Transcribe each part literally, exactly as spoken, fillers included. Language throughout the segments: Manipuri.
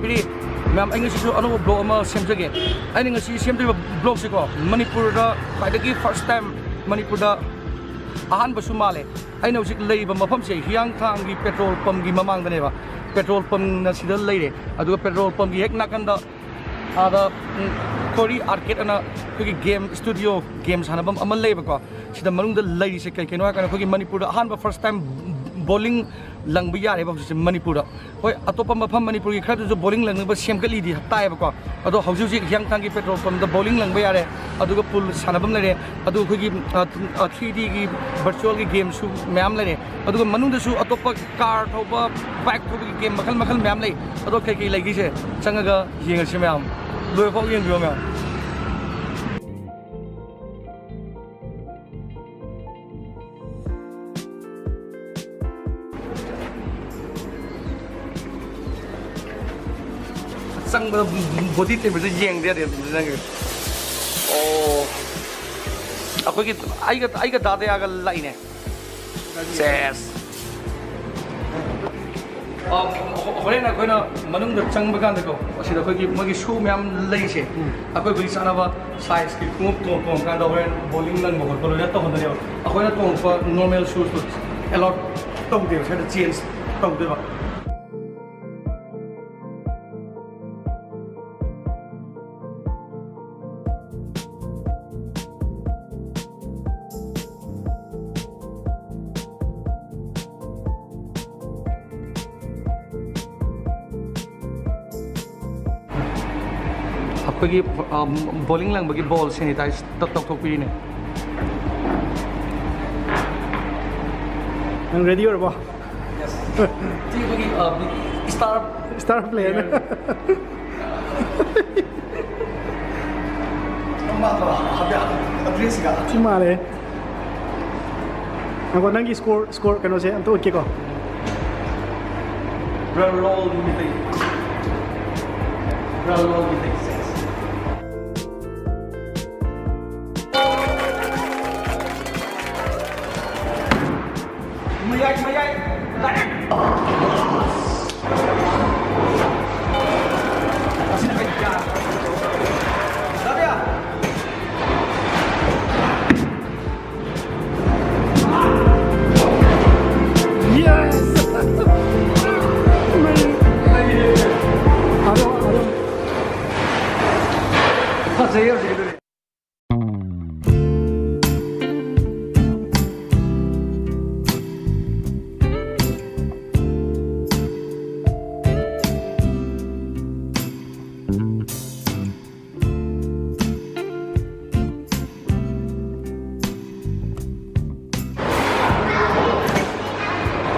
ꯃꯌꯥꯝ, ꯑꯩ ꯉꯁꯤꯁꯨ ꯑꯅꯧꯕ ꯕ꯭ꯂꯣꯛ ꯑꯃ ꯁꯦꯝꯖꯒꯦ꯫ ꯑꯩꯅ ꯉꯁꯤ ꯁꯦꯝꯗꯣꯏꯕ ꯕ꯭ꯂꯣꯛꯁꯤꯀꯣ, ꯃꯅꯤꯄꯨꯔꯗ ꯈ꯭ꯋꯥꯏꯗꯒꯤ ꯐꯥꯔꯁ ꯇꯥꯏꯝ, ꯃꯅꯤꯄꯨꯔꯗ ꯑꯍꯥꯟꯕꯁꯨ ꯃꯥꯜꯂꯦ꯫ ꯑꯩꯅ ꯍꯧꯖꯤꯛ ꯂꯩꯔꯤꯕ ꯃꯐꯝꯁꯦ ꯍꯤꯌꯥꯡꯊꯥꯡꯒꯤ ꯄꯦꯇ꯭ꯔꯣꯜ ꯄꯝꯒꯤ ꯃꯃꯥꯡꯗꯅꯦꯕ꯫ ꯄꯦꯇ꯭ꯔꯣꯜ ꯄꯝꯅ ꯁꯤꯗ ꯂꯩꯔꯦ, ꯑꯗꯨꯒ ꯄꯦꯇ꯭ꯔꯣꯜ ꯄꯝꯒꯤ ꯍꯦꯛ ꯅꯥꯀꯟꯗ ꯑꯥꯗ, ꯎꯝ, ꯀꯣꯔꯤ ꯑꯥꯔꯀꯦꯗ ꯑꯅ ꯑꯩꯈꯣꯏꯒꯤ ꯒꯦꯝ ꯁ꯭ꯇꯨꯗꯤꯑꯣ, ꯒꯦꯝ ꯁꯥꯟꯅꯐꯝ ꯑꯃ ꯂꯩꯕꯀꯣ꯫ ꯁꯤꯗ ꯃꯅꯨꯡꯗ ꯂꯩꯔꯤꯁꯦ ꯀꯩ ꯀꯩꯅꯣ ꯍꯥꯏ ꯀꯥꯟꯗ, ꯑꯩꯈꯣꯏꯒꯤ ꯃꯅꯤꯄꯨꯔꯗ ꯑꯍꯥꯟꯕ ꯐꯥꯔꯁ ꯇꯥꯏꯝ ꯕꯣꯂꯤꯡ ꯂꯪꯕ ꯌꯥꯔꯦꯕ ꯍꯧꯖꯤꯛꯁꯦ ꯃꯅꯤꯄꯨꯔꯗ꯫ ꯍꯣꯏ, ꯑꯇꯣꯞꯄ ꯃꯐꯝ ꯃꯅꯤꯄꯨꯔꯒꯤ ꯈꯔꯗꯁꯨ ꯕꯣꯂꯤꯡ ꯂꯪꯅꯕ ꯁꯦꯝꯒꯠꯂꯤꯗꯤ ꯇꯥꯏꯌꯦꯕꯀꯣ꯫ ꯑꯗꯣ ꯍꯧꯖꯤꯛ ꯍꯧꯖꯤꯛ ꯍꯤꯌꯥꯡꯊꯥꯡꯒꯤ ꯄꯦꯇ꯭ꯔꯣꯜ ꯄꯝꯗ ꯕꯣꯂꯤꯡ ꯂꯪꯕ ꯌꯥꯔꯦ, ꯑꯗꯨꯒ ꯄꯨꯜ ꯁꯥꯟꯅꯐꯝ ꯂꯩꯔꯦ, ꯑꯗꯨꯒ ꯑꯩꯈꯣꯏꯒꯤ, ꯑ, ꯑ, ꯊ꯭ꯔꯤ ꯗꯤꯒꯤ ꯚꯔꯆꯨꯋꯦꯜꯒꯤ ꯒꯦꯝꯁꯨ ꯃꯌꯥꯝ ꯂꯩꯔꯦ, ꯑꯗꯨꯒ ꯃꯅꯨꯡꯗꯁꯨ ꯑꯇꯣꯞꯄ ꯀꯥꯔ ꯊꯧꯕ, ꯕꯥꯏꯛ ꯊꯧꯕꯒꯤ ꯒꯦꯝ ꯃꯈꯜ ꯃꯈꯜ ꯃꯌꯥꯝ ꯂꯩ꯫ ꯑꯗꯣ ꯀꯩꯀꯩ ꯂꯩꯒꯦꯁꯦ ꯆꯪꯉꯒ ꯌꯦꯡꯉꯁꯤ ꯃꯌꯥꯝ, ꯂꯣꯏꯐꯥꯎ ꯌꯦꯡꯕꯤꯌꯣ ꯃꯌꯥꯝ꯫ ꯆꯪꯕꯗ ꯕꯣꯗꯤ ꯇꯦꯝꯄꯔꯦꯆꯔ ꯌꯦꯡꯗ ꯌꯥꯗꯦ ꯅꯪꯒꯤ꯫ ꯑꯣ, ꯑꯩꯈꯣꯏꯒꯤ ꯑꯩꯒ, ꯑꯩꯒ ꯗꯥꯗꯥꯒ ꯂꯥꯛꯏꯅꯦ꯫ ꯁꯦꯁ꯫ ꯑ, ꯍꯣ-, ꯍꯣꯔꯦꯟ ꯑꯩꯈꯣꯏꯅ ꯃꯅꯨꯡꯗ ꯆꯪꯕ ꯀꯥꯟꯗꯀꯣ, ꯑꯁꯤꯗ ꯑꯩꯈꯣꯏꯒꯤ ꯃꯣꯏꯒꯤ ꯁꯣ ꯃꯌꯥꯝ ꯂꯩꯁꯦ, ꯎꯝ꯫ ꯑꯩꯈꯣꯏ ꯑꯩꯈꯣꯏꯒꯤ ꯆꯥꯅꯕ ꯁꯥꯏꯖꯀꯤ ꯈꯣꯡꯎꯞ ꯇꯣꯡ-, ꯇꯣꯡꯉꯀꯥꯟꯗ ꯍꯣꯔꯦꯟ ꯕꯣꯂꯤꯡ ꯂꯪꯕ ꯈꯣꯠꯄ ꯂꯣꯏꯅ ꯇꯧꯍꯟꯗꯣꯏꯅꯦꯕ꯫ ꯑꯩꯈꯣꯏꯅ ꯇꯣꯡꯉꯛꯄ ꯅꯣꯔꯃꯦꯜ ꯁꯨꯁꯇꯨ ꯑꯦꯂꯥꯎꯠ ꯇꯧꯗꯦꯕ, ꯁ꯭ꯋꯥꯏꯗ ꯆꯦꯟꯖ ꯇꯧꯗꯣꯏꯕ꯫ ꯑꯩꯈꯣꯏꯒꯤ, ꯑ, ꯕꯣꯂꯤꯡ ꯂꯪꯕꯒꯤ ꯕꯣꯜ ꯁꯦꯅꯤꯇꯥꯏꯁ ꯇ-, ꯇꯧꯊꯣꯛꯄꯤꯔꯤꯅꯦ꯫ ꯅꯪ ꯔꯦꯗꯤ ꯑꯣꯏꯔꯕꯣ? ꯌꯦꯁ꯫ ꯁꯤ ꯑꯩꯈꯣꯏꯒꯤ, ꯑ, ꯁ꯭ꯇꯥꯔ ꯁ꯭ꯇꯥꯔ ꯄ꯭ꯂꯦꯌꯔꯅꯦ꯫ ꯃꯥꯟꯗ꯭ꯔꯣ? ꯑꯗ꯭ꯔꯦꯁꯁꯤꯒ꯫ ꯁꯤ ꯃꯥꯜꯂꯦ꯫ ꯉꯥꯏꯈꯣ, ꯅꯪꯒꯤ ꯁ꯭ꯀꯣꯔ, ꯁ꯭ꯀꯣꯔ ꯀꯩꯅꯣꯁꯦ ꯑꯝꯇ ꯎꯠꯀꯦꯀꯣ꯫ ꯕ꯭ꯔ ꯔꯣꯜ ꯃꯤꯇꯩ꯫ ꯕ꯭ꯔ ꯔꯣꯜ ꯃꯤꯇꯩ꯫ ꯃꯌꯥꯏ, ꯃꯌꯥꯏ, ꯂꯥꯛꯑꯦ꯫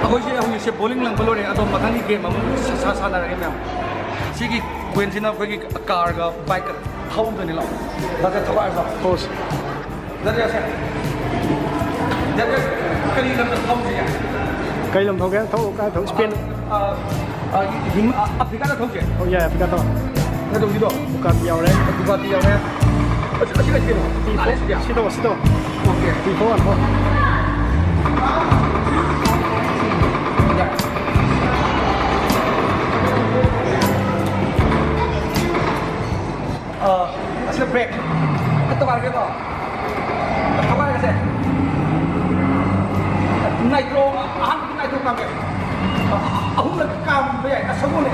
ꯑꯩꯈꯣꯏꯁꯦ ꯍꯧꯖꯤꯛꯁꯦ ꯕꯣꯂꯤꯡ ꯂꯪꯕ ꯂꯣꯏꯔꯦ, ꯑꯗꯣ ꯃꯊꯪꯒꯤ ꯒꯦꯝ ꯑꯃꯨꯛ ꯁꯥ-, ꯁꯥ-, ꯁꯥꯟꯅꯔꯒꯦ ꯃꯌꯥꯝ꯫ ꯁꯤꯒꯤ ꯀ꯭ꯋꯤꯟꯁꯤꯅ ꯑꯩꯈꯣꯏꯒꯤ ꯀꯥꯔꯒ ꯕꯥꯏꯛꯀ ꯊꯧꯗꯣꯏꯅꯤ, ꯂꯥꯛꯑꯣ꯫ ꯗꯥ ꯖꯦ, ꯊꯧꯒꯥꯏꯔꯁꯤ ꯂꯥꯛꯑꯣ꯫ ꯍꯣꯏ꯫ ꯗꯥ ꯖꯦ, ꯁꯦ꯫ ꯗꯥ ꯖꯦ, ꯀꯔꯤ ꯂꯝꯗ ꯊꯧꯁꯤꯒꯦ? ꯀꯔꯤ ꯂꯝ ꯊꯧꯒꯦ? ꯊꯧ, ꯀꯥꯏ ꯊꯧ? ꯁ꯭ꯄꯦꯟ꯫ ꯑ, ꯑ, ꯍꯤꯡ-, ꯑ, ꯑꯐ꯭ꯔꯤꯀꯥꯗ ꯊꯧꯁꯦ꯫ ꯑꯣ, ꯌꯥꯏ, ꯑꯐ꯭ꯔꯤꯀꯥ ꯊꯧ꯫ ꯀꯩꯗꯧꯁꯤꯗꯣ? ꯕꯨꯒꯥꯇꯤ ꯌꯥꯎꯔꯦ꯫ ꯕꯨꯒꯥꯇꯤ ꯌꯥꯎꯔꯦ꯫ ꯑꯁꯤ, ꯑꯁꯤ ꯀꯩ ꯁꯤꯅꯣ? T four. ꯁꯤ ꯇꯧ, ꯁꯤ ꯇꯧ꯫ Okay. T four one four. ꯌꯥꯔꯦ꯫ ꯑ, ꯑꯁꯤꯅ ꯕ꯭ꯔꯦꯛ꯫ ꯊꯧꯒꯥꯏꯔꯒꯦꯀꯣ꯫ ꯊꯧꯒꯥꯏꯔꯒꯁꯦ꯫ ꯅꯥꯏꯇ꯭ꯔꯣ, ꯑꯍꯥꯟꯕꯒꯤ ꯅꯥꯏꯇ꯭ꯔꯣ ꯀꯥꯝꯒꯦ꯫ ꯑꯍꯨꯝꯂꯛ ꯀꯥꯝꯕ ꯌꯥꯏ꯫ ꯑꯁ, ꯁꯒꯣꯜꯅꯦ꯫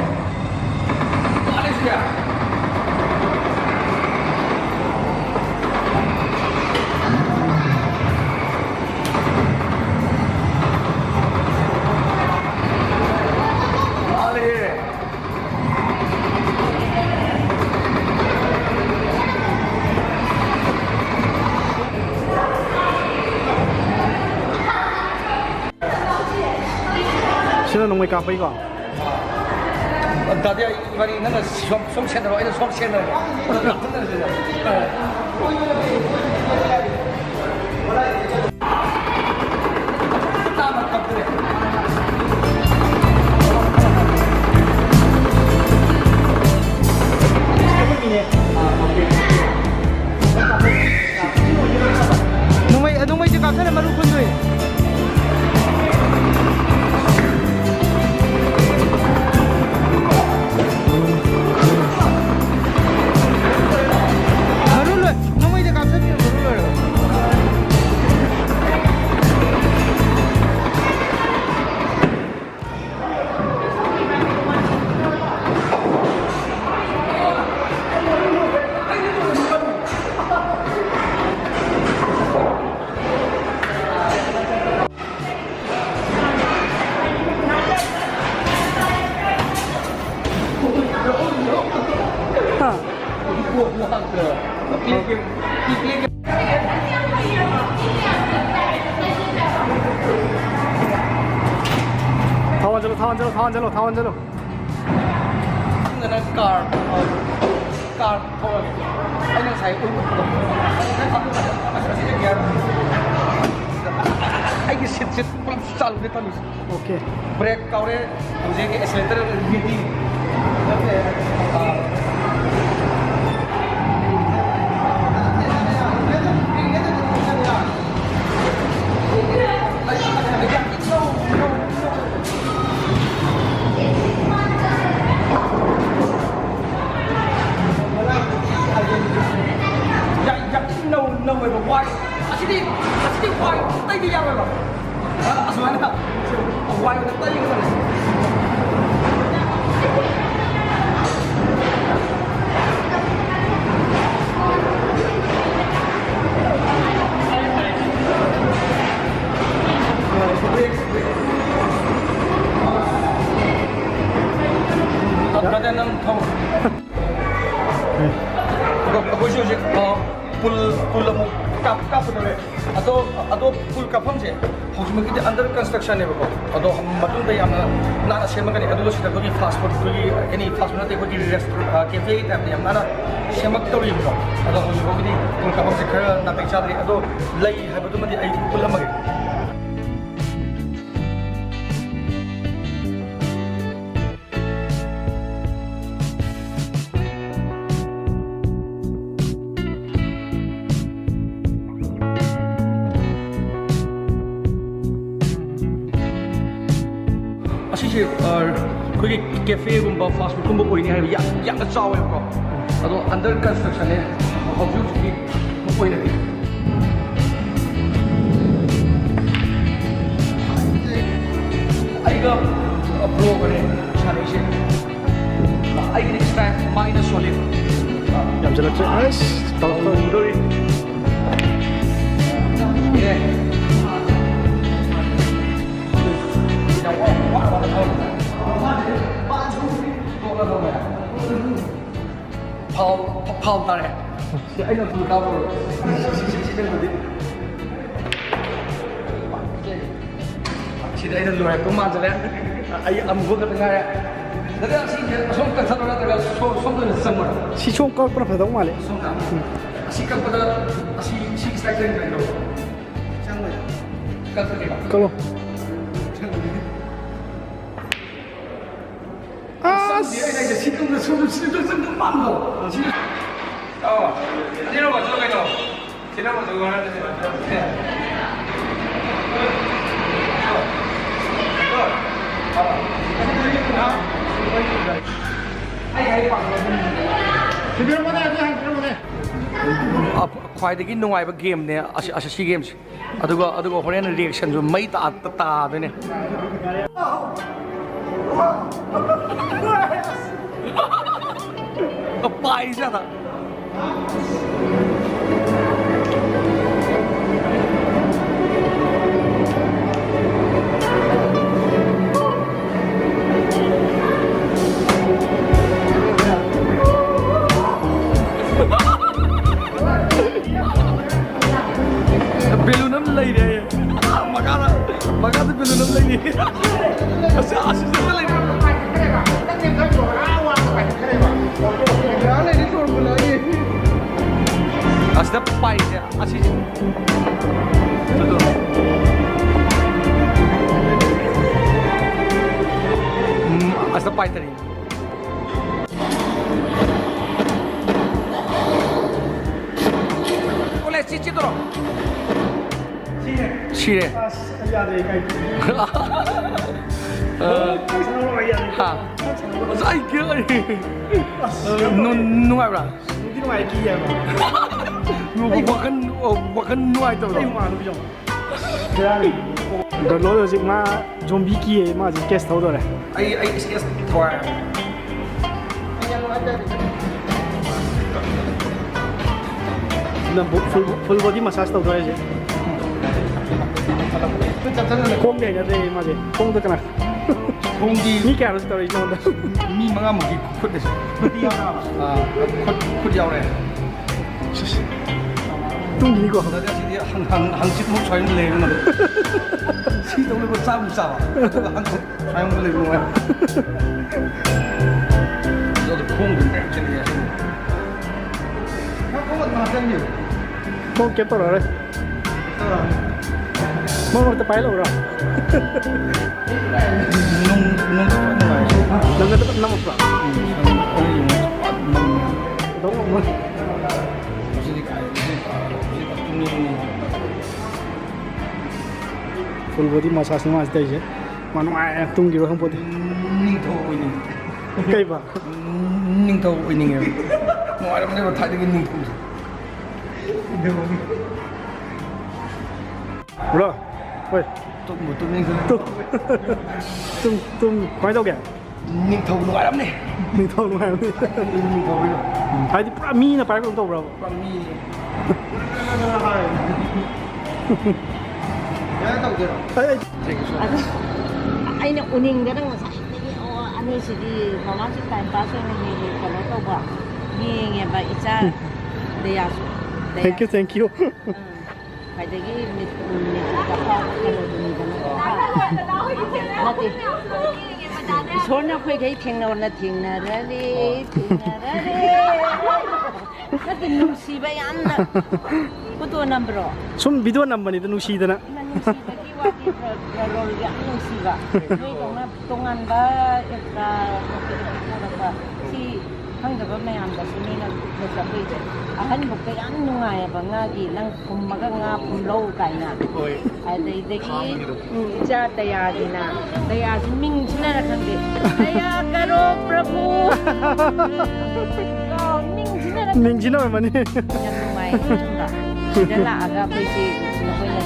ꯃꯥꯜꯂꯦ ꯁꯤꯗꯤ꯫ ꯃꯥꯜꯂꯦ꯫ ꯁꯤꯅ ꯅꯣꯡꯃꯩ ꯀꯥꯞꯄꯩꯀꯣ? ꯗꯥꯗꯤ, ꯑꯩ ꯏꯕꯥꯅꯤ, ꯅꯪꯅ ꯁꯣꯝ, ꯁꯣꯝ ꯁꯦꯟꯅꯔꯣ, ꯑꯩꯅ ꯁꯣꯝ ꯁꯦꯟꯅꯔꯒꯦ꯫ ꯑꯗꯨꯒ ꯂꯥꯞꯊꯠꯅꯔꯁꯤꯅꯦ꯫ ꯅꯣꯡꯃꯩ, ꯅꯣꯡꯃꯩꯁꯦ ꯀꯥꯞꯁꯜꯂ ꯃꯔꯨ ꯈꯨꯟꯗꯣꯏꯅꯦ꯫ ꯊꯥꯎ ꯍꯥꯟꯖꯜꯂꯣ, ꯊꯥꯎ ꯍꯥꯟꯖꯜꯂꯣ, ꯊꯥꯎ ꯍꯥꯟꯖꯜꯂꯣ, ꯊꯥꯎ ꯍꯥꯟꯖꯜꯂꯣ꯫ ꯅꯪ ꯀꯥꯔ, ꯀꯥꯔ ꯊꯧꯔꯒꯦ꯫ ꯑꯩꯅ ꯉꯁꯥꯏ ꯎꯠꯄꯗꯣ꯫ ꯑꯁꯤꯗ ꯒꯤꯌꯥꯔ꯫ ꯑꯩꯒꯤ ꯁꯤꯠꯁꯦ ꯄꯨꯂꯞ ꯆꯥꯜꯂꯨꯒꯦ ꯇꯧꯔꯤꯁꯦ꯫ ꯑꯣꯀꯦ꯫ ꯕ꯭ꯔꯦꯛ ꯀꯥꯎꯔꯦ, ꯍꯧꯖꯤꯛ ꯑꯦꯛꯁꯤꯂꯦꯇꯔ ꯔꯤꯗꯤ꯫ ꯌꯥꯝ, ꯌꯥꯝ ꯊꯤꯅ ꯅꯧ-, ꯅꯧꯋꯦꯕ꯫ ꯋꯥꯏ꯫ ꯑꯁꯤꯗꯤ, ꯑꯁꯤꯗꯤ ꯋꯥꯏ ꯇꯩꯕ ꯌꯥꯔꯣꯏꯕ꯫ ꯑ, ꯑꯁꯨꯃꯥꯏꯅ ꯋꯥꯏ ꯑꯣꯏꯅ ꯇꯩꯒꯗꯕꯅꯤ꯫ ꯕ꯭ꯔꯗꯔ, ꯅꯪ ꯊꯧ꯫ ꯑꯩꯈꯣꯏꯁꯨ ꯍꯧꯖꯤꯛ, ꯑ, ꯄꯨꯜ, ꯄꯨꯜ ꯑꯃꯨꯛ ꯀꯥꯞ-, ꯀꯥꯞꯀꯗꯧꯔꯦ꯫ ꯑꯗꯣ, ꯑꯗꯣ ꯄꯨꯜ ꯀꯥꯞꯐꯝꯁꯦ ꯍꯧꯖꯤꯛꯃꯛꯀꯤꯗꯤ under construction ꯅꯦꯕꯀꯣ꯫ ꯑꯗꯣ ꯃꯇꯨꯡꯗ ꯌꯥꯝꯅ ꯅꯥꯟꯅ ꯁꯦꯝꯃꯛꯀꯅꯤ꯫ ꯑꯗꯨꯒ ꯁꯤꯗ ꯑꯩꯈꯣꯏꯒꯤ fast food, ꯑꯩꯈꯣꯏꯒꯤ any fast food ꯅꯠꯇꯦ, ꯑꯩꯈꯣꯏꯒꯤ rest-, ꯑ, cafe ꯒꯤ type ꯇ ꯌꯥꯝ ꯅꯥꯟꯅ ꯁꯦꯝꯃꯛꯇꯧꯔꯤꯕꯀꯣ꯫ ꯑꯗꯣ ꯍꯧꯖꯤꯛ ꯐꯥꯎꯒꯤꯗꯤ ꯄꯨꯜ ꯀꯥꯞꯐꯝꯁꯦ ꯈꯔ ꯅꯥꯇꯩ ꯆꯥꯗ꯭ꯔꯤ꯫ ꯑꯗꯣ ꯂꯩ ꯍꯥꯏꯕꯗꯨꯃꯗꯤ ꯑꯩ ꯎꯠꯂꯝꯃꯒꯦ꯫ ꯑꯁꯤꯁꯦ, ꯑ, ꯑꯩꯈꯣꯏꯒꯤ cafe ꯒꯨꯝꯕ fast food ꯀꯨꯝꯕ ꯑꯣꯏꯅꯤ ꯍꯥꯏꯕ ꯌꯥꯝ, ꯌꯥꯝꯅ ꯆꯥꯎꯋꯦꯕꯀꯣ꯫ ꯑꯗꯣ under construction ꯅꯦ ꯍꯧꯖꯤꯛ ꯍꯧꯖꯤꯛꯀꯤ ꯑꯣꯏꯅꯗꯤ꯫ ꯑꯩꯒ ꯕ꯭ꯔꯣꯒꯅꯦ ꯁꯥꯟꯅꯩꯁꯦ꯫ ꯑꯩꯒꯤꯗꯤ style ꯃꯥꯏꯅ solid꯫ ꯌꯥꯝꯁꯤꯜꯂꯛꯇ꯭ꯔꯦ꯫ ꯑꯁ, ꯇꯧꯔꯛꯇꯧꯔꯤ꯫ ꯇꯧꯗꯣꯔꯤ꯫ ꯑꯦ꯫ ꯌꯥꯝ ꯋꯥ-, ꯋꯥ-, ꯋꯥ-, ꯋꯥ-, ꯇꯣꯛꯑꯒ ꯇꯧꯔꯦ꯫ ꯐꯥꯎ ꯐꯥꯎ ꯇꯥꯔꯦ꯫ ꯁꯤ ꯑꯩꯅ ꯑꯃꯨꯛ ꯀꯥꯞꯄꯔꯣꯏ꯫ ꯁꯤ, ꯁꯤ, ꯁꯤ, ꯁꯤꯗꯕꯨꯗꯤ꯫ ꯁꯤꯗ ꯑꯩꯅ ꯂꯣꯏꯔꯛꯄ ꯃꯥꯟꯖꯔꯦ꯫ ꯑꯩ ꯑꯃꯨꯕ ꯈꯛꯇ ꯉꯥꯏꯔꯦ꯫ ꯗꯥꯗꯥ, ꯑꯁꯤꯁꯦ ꯑꯁꯣꯝ ꯀꯛꯊꯠꯂꯣ ꯅꯠꯇ꯭ꯔꯒ ꯁꯣꯝ, ꯁꯣꯝꯗ ꯑꯣꯏꯅ ꯆꯪꯉꯣ? ꯁꯤ ꯁꯣꯝ ꯀꯛꯄꯅ ꯐꯗꯧ ꯃꯥꯜꯂꯦ꯫ ꯁꯣꯝꯗ꯫ ꯑꯁꯤ ꯀꯛꯄꯗ ꯑꯁꯤ, ꯁꯤꯒꯤ ꯁꯥꯏꯠꯇ ꯑꯣꯏꯅ ꯀꯩꯅꯣ ꯇꯧ꯫ ꯆꯪꯉꯣꯏ꯫ ꯀꯛꯊꯠꯀꯦꯕ꯫ ꯀꯛꯂꯣ꯫ ꯆꯪꯗꯦ, ꯑꯩꯅ ꯍꯥꯏꯁꯦ ꯁꯤ ꯇꯧꯗ ꯁꯣꯝꯗ ꯁꯤ ꯇꯧꯗ ꯆꯪꯕ ꯄꯥꯝꯗ꯭ꯔꯣ? ꯁꯤ ꯑꯣ, ꯑꯅꯤꯔꯛ ꯋꯥꯠꯂꯣ ꯀꯩꯅꯣ? ꯁꯤꯗ ꯋꯥꯠꯂꯣ ꯍꯥꯏꯔꯗꯤ꯫ ꯑꯩ ꯍꯥꯏ ꯄꯥꯝꯗ꯭ꯔꯣ? ꯁꯤꯕꯤꯔꯝꯃꯣꯅꯦ, ꯑꯗꯨ ꯍꯥꯟꯅ ꯁꯤꯕꯤꯔꯝꯃꯣꯅꯦ꯫ ꯑ, ꯈ꯭ꯋꯥꯏꯗꯒꯤ ꯅꯨꯡꯉꯥꯏꯕ ꯒꯦꯝꯅꯦ ꯑꯁꯤ, ꯑꯁꯤ, ꯁꯤ ꯒꯦꯝꯁꯦ꯫ ꯑꯗꯨꯒ, ꯑꯗꯨꯒ ꯍꯣꯔꯦꯟ ꯔꯤꯌꯦꯛꯁꯟꯁꯨ ꯃꯩ ꯇꯥ-, ꯇꯥ-, ꯇꯥꯗꯣꯏꯅꯦ꯫ ꯄꯥꯏꯖꯥꯠꯂ? ꯕꯦꯂꯨꯟ ꯑꯃ ꯂꯩꯔꯦ꯫ ꯃꯈꯥꯗ, ꯃꯈꯥꯗ ꯕꯦꯂꯨꯟ ꯑꯃ ꯂꯩꯔꯤ꯫ ꯑꯁ, ꯑꯁꯤꯁꯨ ꯑꯃ ꯂꯩꯔꯦ꯫ ꯑꯁꯤꯗ ꯄꯥꯏꯁꯦ, ꯑꯁꯤꯁꯦ꯫ ꯎꯝ, ꯑꯁꯤꯗ ꯄꯥꯏꯊꯔꯤ꯫ ꯀꯣꯂꯦꯖ ꯆꯠ-, ꯆꯠꯇꯣꯏꯔꯣ? ꯁꯤꯔꯦ꯫ ꯑꯁ, ꯑꯩ ꯌꯥꯗ꯭ꯔꯦ, ꯀꯥꯏ꯫ ꯑ, ꯀꯥꯏ ꯁꯥꯟꯅꯧꯔꯣ, ꯑꯩ ꯌꯥꯗ꯭ꯔꯦ꯫ ꯍꯥ? ꯑꯁ, ꯑꯩ ꯀꯤꯔꯛꯑꯦ꯫ ꯑꯁ, ꯌꯥꯝ ꯅꯨꯡ-, ꯅꯨꯡꯉꯥꯏꯕ꯭ꯔꯥ? ꯅꯨꯡꯗꯤ ꯅꯨꯡꯉꯥꯏ, ꯀꯤ ꯍꯥꯏꯕ꯫ ꯋꯥꯈꯜ, ꯋꯥꯈꯜ ꯅꯨꯡꯉꯥꯏꯇꯕꯗꯣ꯫ ꯑꯩ ꯍꯨꯃꯥꯡ ꯑꯗꯨꯝ ꯌꯥꯎ-, ꯕꯦꯔꯥꯅꯤ꯫ ꯗꯣꯟꯂꯣꯗ ꯍꯧꯖꯤꯛ ꯃꯥ ꯖꯣꯝꯕꯤ ꯀꯤꯌꯦ, ꯃꯥ ꯍꯧꯖꯤꯛ ꯀꯦꯁ ꯊꯧꯗꯣꯔꯦ꯫ ꯑꯩ, ꯑꯩ ꯏꯁꯀꯦꯁ ꯊꯋꯥꯏ꯫ ꯅꯪ ꯕꯨ-, ꯐꯨꯜ, ꯐꯨꯜ ꯕꯣꯗꯤ ꯃꯁꯥꯖ ꯇꯧꯗꯣꯔꯦ ꯍꯧꯖꯤꯛ꯫ ꯈꯣꯡꯗꯤ ꯍꯩꯅꯗ꯭ꯔꯦ ꯃꯥꯁꯦ꯫ ꯈꯣꯡꯗ ꯀꯅꯥ? ꯈꯣꯡꯗꯤ ꯃꯤ ꯀꯌꯥꯅꯣ ꯇꯧꯔꯛꯏꯁꯦ ꯅꯉꯣꯟꯗ? ꯃꯤ ꯃꯉꯥꯃꯨꯛꯀꯤ ꯈꯨꯠ, ꯈꯨꯠ ꯌꯥꯎꯔꯦ꯫ ꯑꯥ, ꯈꯨꯠ, ꯈꯨꯠ ꯌꯥꯎꯔꯦ꯫ ꯇꯨꯝꯈꯤꯅꯤꯀꯣ? ꯑꯗꯨꯗ ꯁꯤꯗꯤ ꯍꯪ-, ꯍꯪ-, ꯍꯪꯆꯤꯠꯃꯨꯛ ꯁ꯭ꯋꯥꯏꯗ ꯂꯩꯔꯅꯤ꯫ ꯁꯤꯗꯧꯅꯕ ꯆꯥꯕ ꯆꯥꯕ꯫ ꯑꯗꯨꯒ ꯍꯪꯆꯤꯠ ꯁ꯭ꯋꯥꯏꯃꯨꯛ ꯂꯩꯕ ꯅꯨꯡꯉꯥꯏ꯫ ꯑꯗꯨꯗ ꯈꯣꯡꯗꯤ ꯃꯌꯥꯝ ꯆꯦꯜꯂꯛꯑꯦ꯫ ꯅꯪ ꯈꯣꯡ ꯑꯗꯨꯝ ꯍꯥꯞꯆꯟꯕꯤꯌꯨ꯫ ꯈꯣꯡ ꯀꯩꯝ ꯇꯧꯔꯛꯑꯔꯣꯏ꯫ ꯃꯔꯛ ꯃꯔꯛꯇ ꯄꯥꯏꯍꯜꯂꯛꯎꯔꯣ? ꯅꯨꯡ-, ꯅꯨꯡ-, ꯅꯨꯡꯉꯥꯏ꯫ ꯅꯪꯒ ꯇꯞ ꯅꯝꯃꯛꯄ꯭ꯔꯣ? ꯎꯝ, ꯅꯨꯡ-, ꯅꯨꯡ-, ꯅꯨꯡ-, ꯀꯩꯗꯧ ꯉꯝꯃꯣꯏ? ꯍꯧꯖꯤꯛꯇꯤ ꯀꯥꯏ-, ꯍꯧꯖꯤꯛ ꯇꯨꯝꯅꯤꯡꯉꯤ꯫ Full body massage ꯅꯤ ꯃꯥꯁꯤ ꯇꯧꯔꯤꯁꯦ꯫ ꯃꯥ ꯅꯨꯡꯉꯥꯏꯅ ꯇꯨꯝꯈꯤꯕ ꯈꯪꯄꯣꯠꯇꯦ꯫ ꯅꯤꯡꯊꯧ ꯑꯣꯏꯅꯤꯡꯉꯤ꯫ ꯀꯩꯕ? ꯅꯤꯡꯊꯧ ꯑꯣꯏꯅꯤꯡꯉꯦꯕ꯫ ꯅꯨꯡꯉꯥꯏꯔꯝꯅꯦꯕ ꯊꯥꯏꯅꯒꯤ ꯅꯤꯡꯊꯧꯁꯦ꯫ Bro, ꯍꯣꯏ꯫ ꯇꯨꯝꯕꯨ ꯇꯨꯝꯅꯤꯡꯈꯠꯂꯦ꯫ ꯇꯨꯝ-, ꯇꯨꯝ-, ꯇꯨꯝ-, ꯀꯃꯥꯏꯅ ꯇꯧꯒꯦ? ꯅꯤꯡꯊꯧ ꯅꯨꯡꯉꯥꯏꯔꯝꯅꯤ꯫ ꯅꯤꯡꯊꯧ ꯅꯨꯡꯉꯥꯏꯔꯝꯅꯤ꯫ ꯅꯤꯡꯊꯧ ꯑꯣꯏꯅ꯫ ꯎꯝ, ꯍꯥꯏꯗꯤ ꯄꯨꯔꯥ ꯃꯤꯅ ꯄꯥꯏꯕꯗꯧ ꯇꯧꯕ꯭ꯔꯕ? ꯄꯨꯔꯥ ꯃꯤ꯫ ꯀꯃꯥꯏꯅ ꯇꯧꯗꯣꯏꯅꯣ? ꯑꯩ, ꯑꯩ ꯑꯗꯨ ꯑꯩꯅ ꯎꯅꯤꯡꯗꯅ ꯉꯁꯥꯏꯗꯒꯤ, ꯑꯣ, ꯑꯅꯤꯁꯤꯗꯤ ꯃꯃꯥꯁꯨ time pass ꯑꯣꯏꯅ ꯍꯦꯛ ꯍꯦꯛ ꯀꯩꯅꯣ ꯇꯧꯕ, ꯌꯦꯡꯉꯦꯕ ꯏꯆꯥ ꯗꯌꯥꯁꯨ꯫ ꯗꯌꯥ-, Thank you, thank you꯫ ꯎꯝ꯫ ꯈ꯭ꯋꯥꯏꯗꯒꯤ ꯃꯤꯠ-, ꯃꯤꯠꯇ ꯐꯥꯎꯕ ꯀꯩꯅꯣꯗꯨꯅꯤꯗꯅ꯫ ꯅꯠꯇꯦ꯫ ꯏꯁꯣꯔꯅ ꯑꯩꯈꯣꯏꯈꯩ ꯊꯦꯡꯅꯧꯅ ꯊꯦꯡꯅꯔꯔꯦ, ꯊꯦꯡꯅꯔꯔꯦ꯫ ꯅꯠꯇꯦ, ꯅꯨꯡꯁꯤꯕ ꯌꯥꯝꯅ꯫ Photo ꯅꯝꯕ꯭ꯔꯣ? ꯁꯨꯝ video ꯅꯝꯕꯅꯤꯗ, ꯅꯨꯡꯁꯤꯗꯅ꯫ ꯏꯃꯥ, ꯅꯨꯡꯁꯤꯕꯒꯤ ꯋꯥꯗꯤ ꯔꯣ-, ꯔꯣꯜ ꯌꯥꯝ ꯅꯨꯡꯁꯤꯕ꯫ ꯅꯣꯏꯗꯧꯅ ꯇꯣꯉꯥꯟꯕ ꯑꯦꯛꯇ꯭ꯔꯥ ꯊꯣꯛꯂꯛꯄ ꯁꯤ ꯈꯪꯗꯕ ꯃꯌꯥꯝꯗꯁꯨ ꯅꯣꯏꯅ ꯐꯖꯕꯩꯗꯣ꯫ ꯑꯍꯟꯕꯨꯛꯇ ꯌꯥꯝ ꯅꯨꯡꯉꯥꯏꯌꯦꯕ, ꯉꯥꯒꯤ ꯅꯪ ꯈꯨꯝꯃꯒ ꯉꯥ ꯈꯨꯝꯂꯧ ꯀꯥꯏꯅ꯫ ꯍꯣꯏ꯫ ꯑꯗꯩꯗꯒꯤ ꯏꯆꯥ ꯗꯌꯥꯒꯤꯅ, ꯗꯌꯥꯁꯤ ꯃꯤꯡꯁꯤꯅꯔ ꯈꯪꯗꯦ, "ꯗꯌꯥ ꯀꯔꯣ ꯄ꯭ꯔꯚꯨ"꯫ ꯀꯣ, ꯃꯤꯡꯁꯤꯅꯔ ꯈꯪꯗꯦ꯫ ꯃꯤꯡꯁꯤꯅ ꯑꯣꯏꯔꯝꯃꯅꯤ꯫ ꯌꯥꯝ ꯅꯨꯡꯉꯥꯏ ꯑꯁꯦꯡꯕ꯫ ꯁꯤꯗ ꯂꯥꯛꯑꯒ ꯑꯩꯈꯣꯏꯁꯤ ꯅꯈꯣꯏꯅ